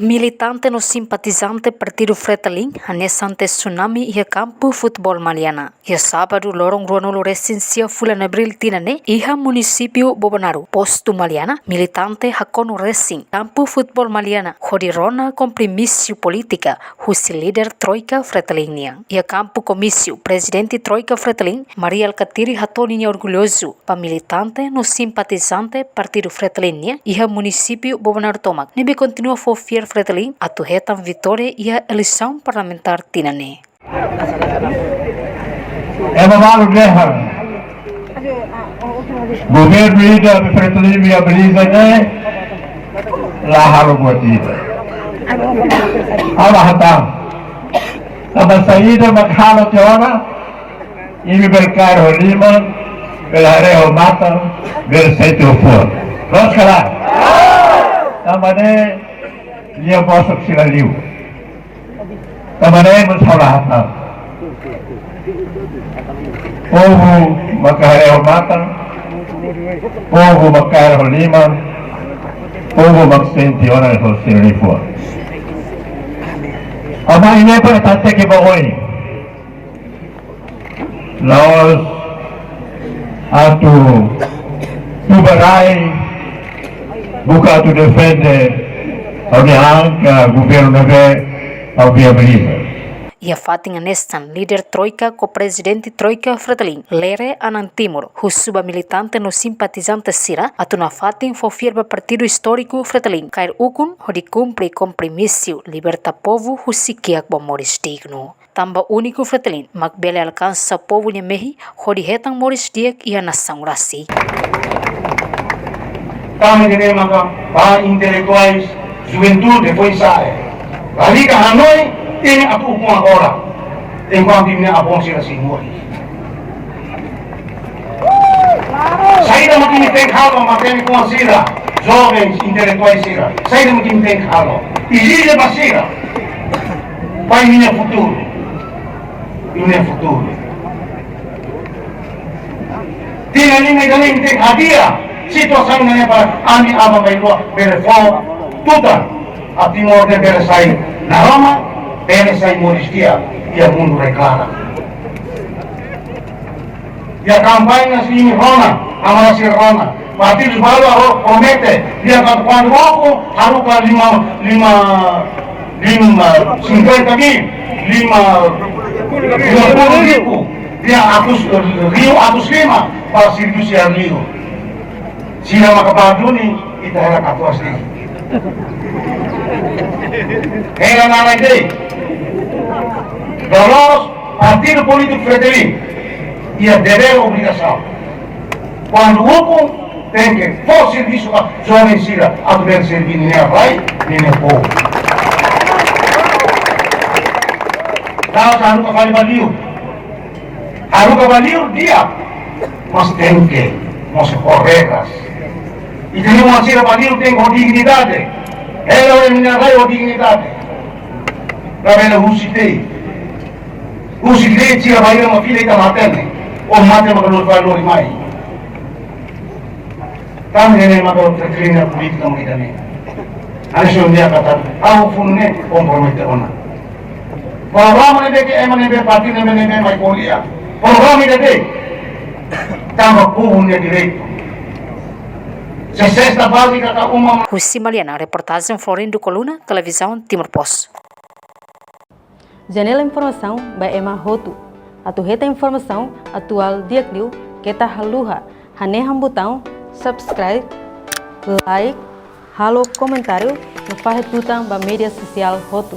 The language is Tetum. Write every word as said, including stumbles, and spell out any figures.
Militante no simpatizante Partidu Fretilin hanesan tsunami iha kampu futeból Maliana. Iha sábadu loron ruanulu resin sia fulan Abríl tinan ne'e, iha munisípiu Bobonaro, postu Maliana, militante hakonu resin kampu futeból Maliana hodi rona kompromisu polítika husi líder Troika Fretilin nian. Iha kampu komísiu, Prezidente Troika Fretilin, Mari Alkatiri, hato'o ninia orgullozu ba militante no simpatizante Partidu Fretilin nian iha munisípiu Bobonaro tomak, ne'ebé kontinua fó fiar Fretilin atu hetan vitória iha eleisaun parlamentár tinan ne'e. Ema balu dehan governu ida be Fretilin be Abiliza ne'e la halo buat ida. Ha'u la hatán. Tanba saida mak halo tiha ona, imi bele kaer ho liman, bele haree ho matan, bele sente ho fuan. Loos ka lae? Tanba ne'e lia bosok sira liu. Tanba ne'e mós ha'u la hatán. Povu mak haree ho matan, povu mak kaer ho liman, povu mak sente ona ho sira-nia fuan. Aban imi para tante ke ba oin. La'ós atu tuba rai, buka atu defende, atu anka governu ne'ebé atu viabiliza. Iha fatin hanesan, líder Troika ho Prezidente Troika Fretilin, Lere Anan Timur, husu ba militante no simpatizante sira atu nafatin fó fiar ba partidu istóriku Fretilin, kaer ukun hodi kumpre kompromisu liberta povu husi kiak ba moris dignu. Tanba úniku Fretilin mak bele alkansa povu nia mehi hodi hetan moris di'ak iha nasaun rasik. Tanba ne'e maka ba intelektuais, juventude foin-sa'e, lalika hanoin imi atu ukun agora, enkuantu imi-nia avó sira sei moris. Saida mak imi tenke halo, matenek-oan sira, jovens, intelektuais sira? Saida mak imi tenke halo? Ezije ba sira. Ba imi-nia futuru. Imi-nia futuru. Tinan imi tenke hadi'a situasaun ne'e para ami aban-bainrua bele fó tutan atu Timor ne'e bele sai naroman, bele sai moris di'ak iha mundu rai-klaran. Iha kampaña sira-ne'e rona, amara sira rona. Partidu balu halo promete, dehan katak kuandu ukun haruka lima, lima, lima, cinquenta mil, lima, lima puluh ribu, dehan atus, riu atus lima, ba servisu iha liur. Sira maka ba duni, ita hela katuas de'it. Hela naran de'it. Loloos, partidu polítiku Fretilin iha devér, obrigasaun. Kuandu ukun, tenke fó servisu ba joven sira atu bele serví nia rai, nia povu. La'ós haruka fali ba liur. Haruka ba liur di'ak, mas tenke mós ho regras. Ita-nia oan sira ba liur tenke ho dignidade. Hela nia rai ho dignidade. Labele husik de'it. Husik de'it, sira bainhira mak fila ita matenek. Ó mate mak lori fali lori mai. Tanba ne'e maka doutrina polítika mak ida-ne'e. Hanesan ohin dehan katak, ha'u funu ne'e kompromete ona. Programa ne'ebé ke ema ne'ebé, partidu ne'ebé, ne'ebé mai ko'alia. Programa ida de'it. Tanba povu nia direitu. Se sesta bázika ka uma. Husi Maliana, reportajen Florindo Coluna, Televizaun Timor Post. Janela informasaun ba ema hotu. Atu hetan informasaun atuál di'ak liu, keta haluha hanehan butaun subscribe, like, halo komentáriu, no fahe tutan ba média sosiál hotu.